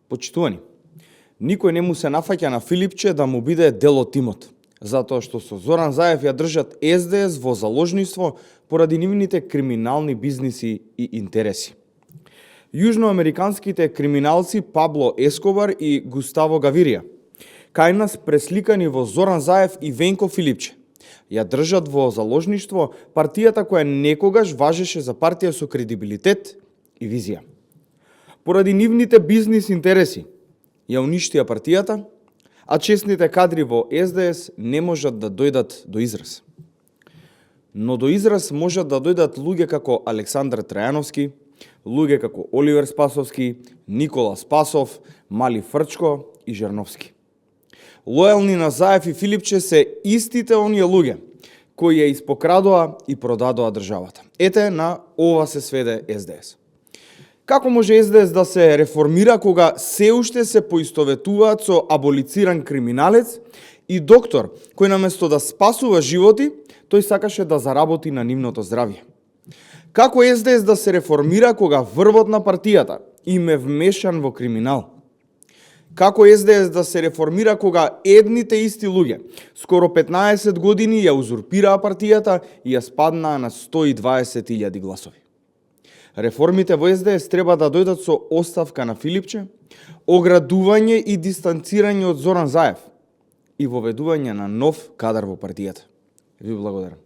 Почитувани, никој не му се нафаќа на Филипче да му биде дел од тимот, затоа што со Зоран Заев ја држат СДС во заложништво поради нивните криминални бизниси и интереси. Јужноамериканските криминалци Пабло Ескобар и Густаво Гавирија, кај нас пресликани во Зоран Заев и Венко Филипче, ја држат во заложништво партијата која некогаш важеше за партија со кредибилитет и визија. Поради нивните бизнис интереси ја уништија партијата, а честните кадри во СДС не можат да дојдат до израз. Но до израз можат да дојдат луѓе како Александар Трајановски, луѓе како Оливер Спасовски, Никола Спасов, Мали Фрчко и Жерновски. Лојални на Заев и Филипче се истите оние луѓе кои ја испокрадоа и продадоа државата. Ете, на ова се сведе СДС. Како може СДС да се реформира кога се уште се поистоветуваат со аболициран криминалец и доктор кој наместо да спасува животи, тој сакаше да заработи на нивното здравје? Како СДС да се реформира кога врвот на партијата им е вмешан во криминал? Како СДС да се реформира кога едните исти луѓе скоро 15 години ја узурпираа партијата и ја спаднаа на 120.000 гласови? Реформите во СДС треба да дојдат со оставка на Филипче, оградување и дистанцирање од Зоран Заев и воведување на нов кадар во партијата. Ви благодарам.